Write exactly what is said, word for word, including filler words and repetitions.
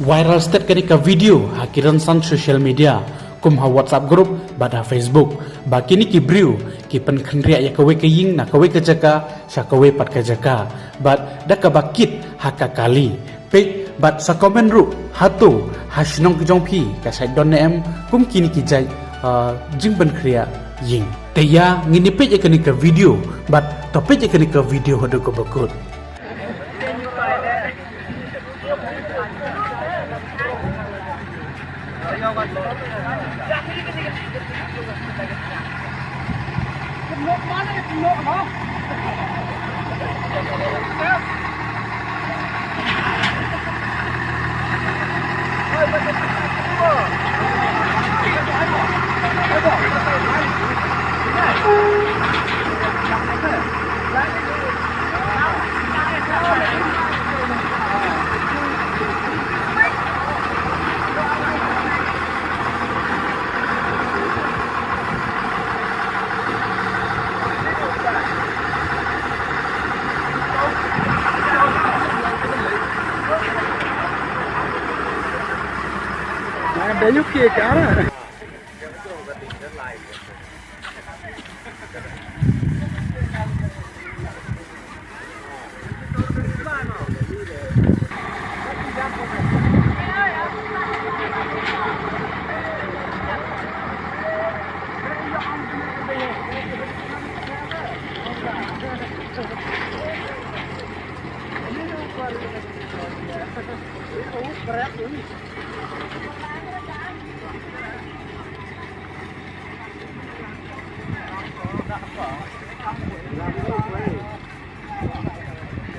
Viral stet kane ka video ha ki rynsan social media, kum ha WhatsApp group bad ha Facebook, ba kine ki briew ki pynkynriah ïa kawei ka ïing na kawei ka jaka sha kawei pat ka jaka, bad da kaba kit ha ka kali. Peit bad sa comment ruh hato ha shnong ka jong phi ka shait don ne em kum kine ki jait, ah, jingpynkynriah ïing. Te ïa ngin ïa peit ïa kane ka video bad to peit ïa kane ka video haduh kaba kut.